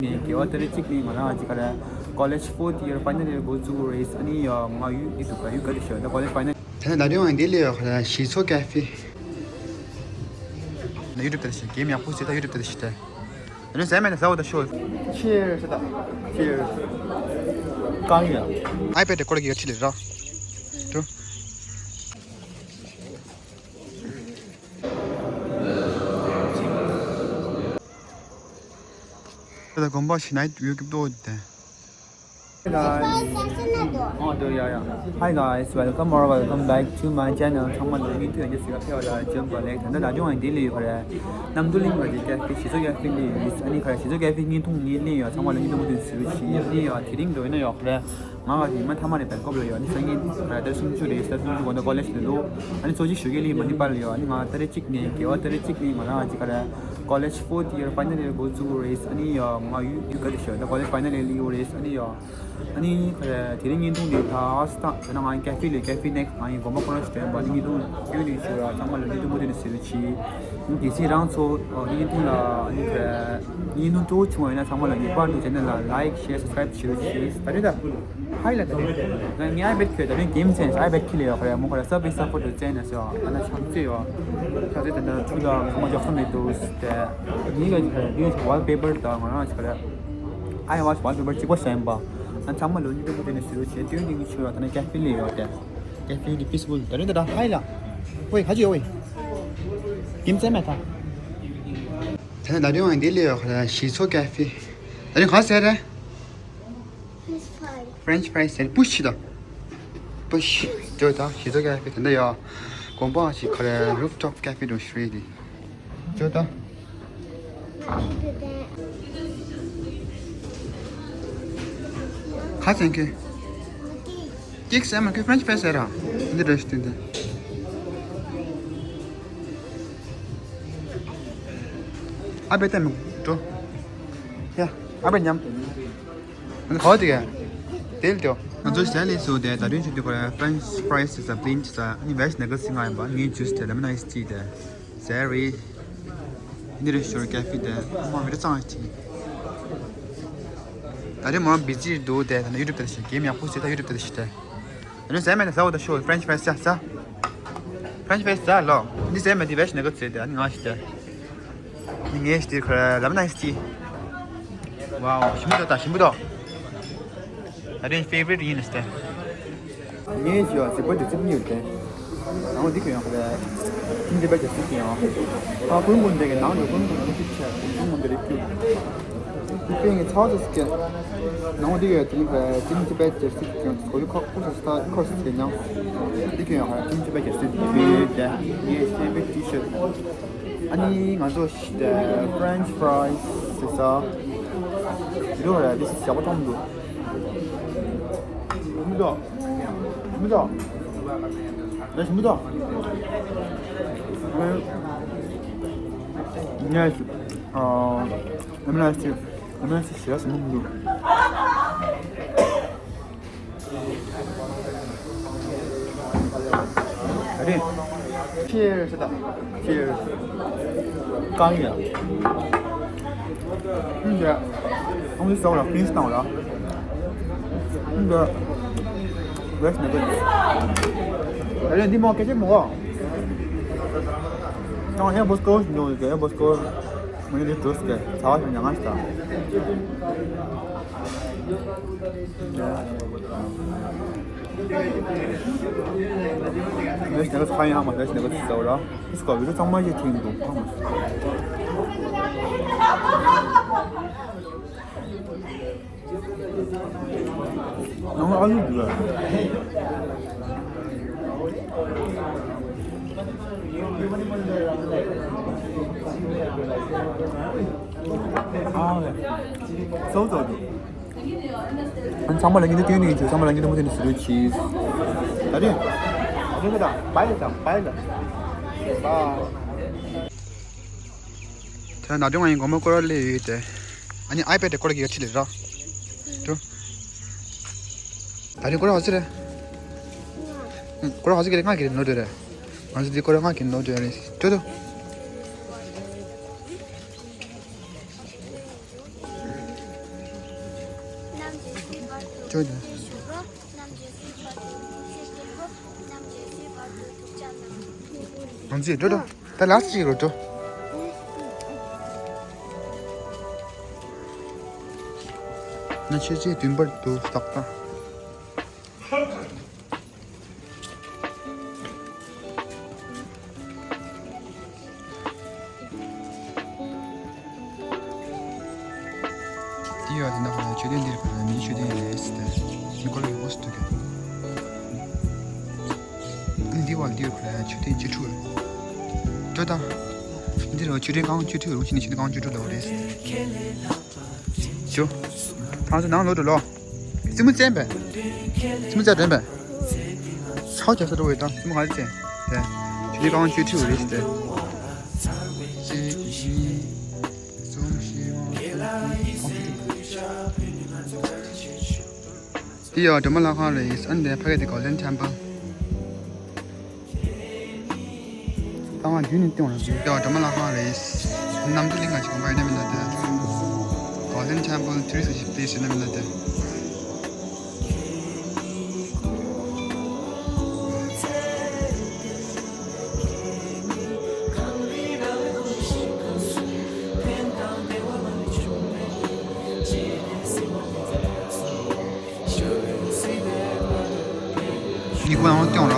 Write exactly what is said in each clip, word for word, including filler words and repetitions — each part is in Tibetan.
ནས་དགེ་བ་ཏ་རིག་གཅིག་ནས་ང་རང་ཅིག་ག་རེ་college fourth year final year འགོ་བཙུགས་རེད། ཨ་ནི་ཡ་ང་ཡུ་ཡུ་ཐུབ་ཀ་ཡུ་ག་དུ་ཤོད་ད་college final། ད་ནི་ད་དུང་ཡང་འདི་ལས་ཡོད་ག་རེ་གཞི་ཚོ་ཀ་ཧྥེ། ན་ཡུ་ཊུབ་ཏ་ཤི་གེམ་ཡག་པོ་ཞིག་ད་ཡུ་ཊུབ་ཏ་ཤི་ད། ད་ནི་ཟས་མེད་ན་ཟ་འོ་ད་ཤོད། Cheers ད། Cheers། གང་ཡ། iPad དེ་ཀོ་ལ་གི་ཡ་ཁྲི་ལས་ར། དུ། ད་དགོན་པ་ཞིག་ནའི་ཡོད་ཀྱི་ཏོ་དེ། Hi guys. Oh, do, yeah, yeah. Hi guys, welcome or welcome back to my channel. ཚང་མ་ལ་ཡིན་དུས་ཡང་ཅི་ཟེར་ཕེ་བ་ལ་ཇམ་པ་ལེགས་ད་ད་ད་ཅུང་ཡང་འདི་ལས་ཡོད་རེད། གནམ་གྲུ་གླིང་བ་ཅིག་ཀ་ཧྥེ་གཞི་ཚོ་ཀ་ཧྥེ་ལས་ཡོད། ཨ་ནི་ཁ་གཞི་ཚོ་ཀ་ཧྥེ་བརྙན་ཐུང་གཉིས་ལེན་ཡོད། ཚང་མ་ལ་བརྙན་ཐུང་མུ་མཐུད་བཟོས་བྱས་ལེན་ཡོད། དེ་རིང་འགྲོ་ཡིན་ན་ཡོད་རེད། ང་ག་ཉི་མ་མཐའ་མ་རེད་པས་ཀོབ་ལ་ཡོད། ཨ་ནི་སང་ཉིན་ད་ལྟར་སུམ་ཅུ་རེད། ད་སུམ་ཅུ་གོང་ད་ཀོ་ལེཇ་ལ་འདུག་ཨ་ནི་གཙོ་ཆེ་ཞུ་གི་ལི་མ་ནི་པར་ལ་ཡོད། ཨ་ནི་ང་ཏ་རིག་གཅིག་ནས་དགེ་བ་ཏ་རིག་གཅིག་ནས་ང་རང་ཅིག་ག་རེ་college fourth year final year འགོ་བཙུགས་རེད། ཨ་ནི་ཡ་ང་ཡུ་ཡུ་ག་དུ་ཤོད་ད་college final year ལི་ཡོད་རེད། ཨ་ནི་ཡ་ཨ་ནི་ག་རེ་དེ་རིང་བརྙན་ཐུང་འདི་ད་ཨ་སི་ད་ད་ན་ང་ཀ་ཧྥེ་ལས་ཀ་ཧྥེ་ནེག་ང་ཡི་དགོན་པ་ཁོ་རང་ཞིག་དྲན་པ་ཨ་ནི་བརྙན་ཐུང་སྐྱོན་ནས་ཞུ་ར། ཚང་མ་ལ་བརྙན་ཐུང་མུ་མཐུད་ནས་ཟེར་རོ་ཆི། གལ་སྲིད་རང་ཚོ་བརྙན་ཐུང་ལ་ཨ་ནི་ག་རེ་བརྙན་ཐུང་སྤྲོ་བོ་བྱུང་བ་ཡིན་ན་ཚང་མ་ལ་ངེས་པར་དུ་channel ལ་like share subscribe བྱེད་རོགས་གྱིས། ད་རེད་ད། ཧའི་ལ་ད། ང་ངའི་iPad ཁྱོད་ད་རིང་གེམ་བཙན་iPad ཁྱི་ལ་ཡོད་ག་རེད་མོ་ག་རེ་སབ་བེ་སབ་ཕོ་ཏུ་བཙན་ནས་ཟེར་བ་ཨ་ན་ཆང་ཙེ་ཡོད། ཆང་ཙེ་ད་ད་ཐུག་ད་ཚང་མ་འཇོག་ས་མེད་དུ་ཟེར་ཏེ། ངའི་ག་ངའི་wallpaper ད་ང་རང་ཞིག་ག་རེད། I watch wallpaper གཅིག་པ་ཞན་པ། ཨ་ཚང་མ་ལོ་ཉིས་སྟོང་དེ་ནས་ཟེར་བ་བྱས་དུས་འདི་ངའི་ཆུ་ལ་ད་ནི་ཀ་ཧྥེ་ལ་ཡོད་ཏེ། ཀ་ཧྥེ་འདི་peaceful ད་རིང་ད་ད་ཧའི་ལ། ཝེ་ཁ་ཅིག་ཡོད་ཝེ། གེམ་བཙན་མེད་ད། ད་ནི་ད་རིང་འདི་ལས་ཡོད་ག་རེ་གཞི་ཚོ་ཀ་ཧྥེ། ད་རིང་ག་ཟེར་རེད། French fries ཟེར་པུ་ཤི་དང་། པུ་ཤི་ཇོ་དང་གཞི་ཚོ་ཀ་ཧྥེ་དེ་འདྲ་ཡོད། དགོན་པ་ཞིག་ག་རེ་rooftop cafe དང་ཤི་རེད་དེ། ཇོ་དང་། ག་ཚན་ཁེ། ཀིག་ཟེར་མ་ཁེ་French fries ཟེར་ར། འདི་འདྲ་ཞིག་དེ་འདི། ཨ་བེ་ཏེ་མི་འགྲོ། ཡ། ཨ་བེ་ཉམས། ཨ་ནི་ག་བ་དེ་ག་དེ་ལ་ཏེ། ང་ཚོ་ཟས་ལས་སུ་དེ་ད་དུང་ཞིག་དུས་ཁོ་ར་French fries ཟ་plain ཟ་ཨ་ནི་veg nuggets ཟ་ང་ཡིན་པ་ངའི་juice དེ་lemon iced tea དེ་ཟས་རེད། འདི་རེད་ཞོར་ཀ་ཧྥེ་དེ་མ་མི་རེ་གཙང་ཨ་ཅི། ད་རེས་མོ་རང་busy འདུག་དེ་ད་ནི་YouTube དེ་ཞིག་གེམ་ཡག་པོ་ཞིག་ད་YouTube དེ་ཞིག་དེ། ད་རེས་ཟས་མེད་ན་ཟ་འོ་ད་ཤོག French fries ཟ་ཟ། French fries ཟ་ལོ། འདི་ཟས་མེད་དེ་veg nuggets ཟས་དེ་ཨ་ནི་ང་ཞིག་དེ། ངས་དེ་ཁར་ལབ་ན་སི། Wow ཞིམ་པོ་འདུག་ད་ཞིམ་པོ་འདུག་ད་རིང་favorite ཡིན་ནི་སྟེ། ངས་ཞུ་བ་ཞིམ་པོ་འདི་ཚིག་ཉིད་དེ། ནང་འདི་གི་ཡང་ཁ་ལ། ཁྱིམ་དེ་པ་ཅིག་ཡང་། ཨ་ཀུན་ཀུན་དེ་གི་ནང་དུ་ཀུན་ཀུན་ཅིག་ཆེ་ཀུན་ཀུན་དེ་རིགས་ཀྱི། དེ་པས་ངས་ཚ་བ་ཟ་ཟིག་གི། ནང་འདི་གི་དེ་ནི་ཁ་ལ་ཁྱིམ་དེ་པ་ཅིག་ཡང་ཁོ་ཡུ་ཁོ་ཁོ་ས་ས་ཁོ་ས་ཟེར་ནང་། འདི་གི་ཡང་ཁ་ལ་ཁྱིམ་དེ་པ་ཅིག་ཡོད་དེ། ངས་སེམས་པའི་ཏི་ཤོད། ཨ་ནི་ང་ཚོ་French fries ཟེར་ས། འདི་རུ་ར་འདི་ཞག་པ་གཏོང་འདུག་མི་འདུག་མི་འདུག་མི་འདུག་ངས་ཨ་ཨ་མི་ལ་ཞིག་ཨ་མི་ལ་ཞིག་ཞེ་དྲག་ཟ་མི་འདུག་ཨ་རེ། Cheers ད། Cheers གང་ཡིན། ཨུམ་ཡ། ཨུམ་ཟོག་ལ་ཕིན་སི་བཏང་ལ། ཨུམ་ཡ། West Nugget ཨ་རེ་འདི་མོ་སྐད་ཆ་མོ། ཀྱང་ཨེ་བོ་སྐོར་ཉོ་ཡི་ཨེ་བོ་སྐོར། མི་ལི་འགྲོ་སྐད་ཚ་བ་ཞིག་ཉང་ང་ཞིག་ད། ལས་ཀྱང་ཚ་ཡང་མ་ལས་ཀྱང་ཚ་བ་ར། ཨིས་ཀོ་བི་རུ་ཚང་མ་ཞིག་ཐིང་འདུག་ཕངས་མ་སོང་། ནང་ཨ་ལུ་འདུག་ལ། ཨ་ལེ། སོ་སོ་འདུག་ཨ་ཚང་མ་ལ་ཉིན་དུ་ཐོན་ནས་ཚང་མ་ལ་ཉིན་དུ་མུ་མཐུད་ནས་ཟེར་རོགས་གྱིས། ད་རེས། ཨ་ཚོ་ད་བྷའི་ལ་ད་བྷའི་ལ། བྷའི། ད་ནང་དོན་ང་ཡིན་དགོང་མོ་སྐོར་ར་སླེབས་ཡོད་དེ། ཨ་ནི་ཨའི་པེ་ཌི་དེ་སྐོར་གྱི་ཡོད་ཁྲིད་ལས་ར། དུ། ད་རེས་སྐོར་ར་ཧ་ཟེར་རེད། སྐོར་ར་ཧ་ཟེར་གི་རེད་ང་གི་རེད་ནོར་དོད་རེད། ང་ཚོ་འདི་སྐོར་ར་ང་གི་ནོར་དོད་རེད། དུ་དུ། ཅོ་ཅོ། ང་ཚོས་འགྲོ་འགྲོ། ད་ལགས་ཅིག་རོ་འགྲོ། ན་ཆེ་ཆེ་དུན་པར་དུ་སྟག་པ། དེ་ཡོད་དེ་ན་ཁོ་ན་མཆོད་རྟེན་འདིར་ཁོ་ན་མིའི་མཆོད་རྟེན་རེད་ཟེར་ཏེ། མི་ཁོ་ལ་ཡོད་ཟེར་འདུག་གས། ཨ་ནི་འདི་བ་འདིར་ཁོ་ན་མཆོད་རྟེན་བཅུ་དྲུག་རེད། ལྟོས་དང་། འདིར་མཆོད་རྟེན་རྐང་བཅུ་དྲུག་རུ་ཕྱིན་ནས་མཆོད་རྟེན་རྐང་བཅུ་དྲུག་ལ་འོ་རེད་ཟེར་ཏེ། ཇོ། ཐང་ཚོ་ནང་ལོག་འགྲོ་ལོ། རྩེད་མོ་རྩེན་པས། རྩེད་མོ་རྩེ་དྲན་པས། ཚའོ་རྒྱ་ས་འགྲོ་བའི་དང་རྩེད་མོ་ག་རེ་རྩེ། དེ། ཆུ་ལི་ཀང་ཆུ་ཁྲི་རེ་ཞིག་དེ། གཅིག་གཉིས། གསུམ་བཞི། འདི་ཡང་སྒྲོལ་མ་ལྷ་ཁང་རེད། ཨ་ནི་དེ་ཕ་གི་དེ་Golden Temple། ལྟ་བ་རྒྱུད་ནས་སྟོན་པ་ཡང་སྒྲོལ་མ་ལྷ་ཁང་རེད། རྣམ་གྲོལ་གླིང་ག་ཅིག་དགོན་པ་ཡོད་ན་མེད་ན་དེ། Golden Temple tourist place ཡོད་ན་མེད་ན་དེ། ཉིག་པ་ཡང་སྐྱོང་ར།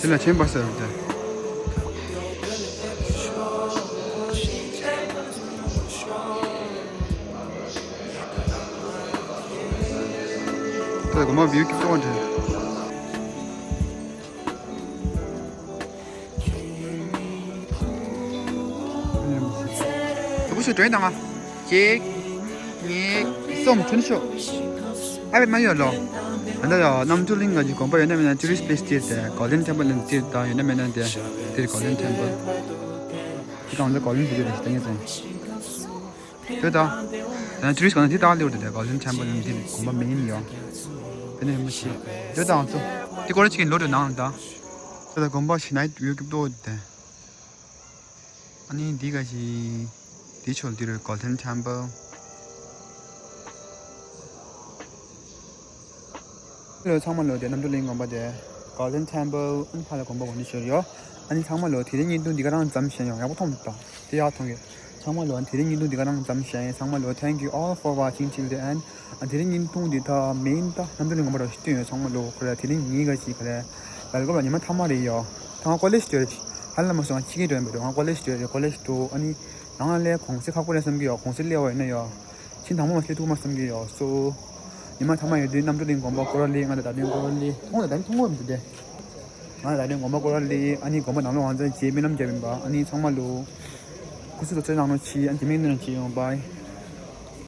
དེ་ལ་ཆེན་པ་ཟེར་བ་དེ། ད་དགོན་པ་བིའུ་སྐྱིད་པོ་འདྲ། དུ་བུ་ཤུ་དྲོན་དང་ང་། གཅིག་གཉིས། གསུམ་ཐུན་ཤོག་ཨ་བེ་མ་ཡོད་ལོ། ད་ལྟ་ཡང་རྣམ་གྲོལ་གླིང་ག་ཅིག་དགོན་པ་ཡོད་ན་མེད་ན་tourist place སྟེར་ཏེ་Golden Temple ནང་སྟེར་དང་ཡོད་ན་མེད་ན་དེ་དེར་Golden Temple། དེ་གང་ལ་Golden Temple རེད་ཞེས་ད་ངས་ཙང་། དེ་དང་། ད་tourist གང་དེ་དག་ལེའུ་དེ་Golden Temple ནི་འདིར་དགོན་པ་མིན་ཡང་། དེ་ནས་མི་ཤེས། དེ་དང་ཚོ། དེ་སྐོར་ཅིག་ལོ་དུ་ནང་ད། དེ་ལ་དགོན་པ་ཞིག་ན་ཡོད་ཀྱི་ཏོ་དེ། ཨ་ནི་འདི་ག་ཞིག་དེ་ཆོལ་དེ་རུ་Golden Temple། ལོ་ཚང་མ་ལོ་དེ་རྣམ་གྲོལ་གླིང་དགོན་པ་དེ། Golden Temple ཨ་ནི་ཕ་ལ་དགོན་པ་གོ་ནི་ཤོར་ཡོད། ཨ་ནི་ཚང་མ་ལོ་དེ་རིང་བརྙན་ཐུང་འདི་ག་རང་ཙམ་བཤད་ཡོང་ཡག་པོ་མཐོང་མི་ཐུབ་དང་དེ་ཡག་མཐོང་གི། ཚང་མ་ལོ་དེ་རིང་བརྙན་ཐུང་འདི་ག་རང་ཙམ་བཤད་ཡིན། ཚང་མ་ལོ་thank you all for watching till the end། ཨ་དེ་རིང་བརྙན་ཐུང་འདི་ད་མེན་ད་རྣམ་གྲོལ་གླིང་དགོན་པ་ར་ཤི་སྟོན་ཡོད། ཚང་མ་ལོ་ཁོ་ར་དེ་རིང་ངའི་ག་ཞིག་ག་ར་ལ་ལ་གོ་ལ་ཉི་མ་ཐ་མ་རེད་ཡོད། ད་ང་ཀོ་ལེ་ཇི་སྟོད་ཧ་ལམ་མ་སོང་ང་ཕྱི་རྒྱལ་འགྲོ་ཡིན་པ་རེད། ང་ཀོ་ལེ་ཇི་སྟོད་རེད། ཀོ་ལེ་ཇི་འགྲོ་ཨ་ནི་ནང་ལ་གུང་སེང་ཁག་པོ་རེད་བསམ་གྱི་ཡོད། གུང་སེང་སླེབས་པ་ཡིན་ན་ཡོད། ཕྱི་དང་པོ་མ་སླེབས་ཐུབ་མ་བསམ་གྱི་ཡོད། སོ། ཉི་མ་ཐ་མ་ཡོད་དུས་རྣམ་གྲོལ་གླིང་དགོན་པ་སྐོར་ར་སླེབས། ང་དང་ད་ལན་སྐོར་ར་སླེབས། ཁོང་ལ་ད་ལན་མཐོང་གི་མི་འདུག་སྟེ། ང་དང་ད་ལན་དགོན་པ་སྐོར་ར་སླེབས། ཨ་ནི་དགོན་པ་ནང་ལོགས་ང་ཚོ་རྗེས་སྨོན་ལམ་བརྒྱབ་ཡིན་པ། ཨ་ནི་ཚང་མ་ལོ། སྐུ་གཟུགས་ཚོ་ཚོད་ནང་ལོ་ཕྱི་ཨ་ནི་རྗེས་སྨོན་ལམ་བྱེད་ཡོང་པ།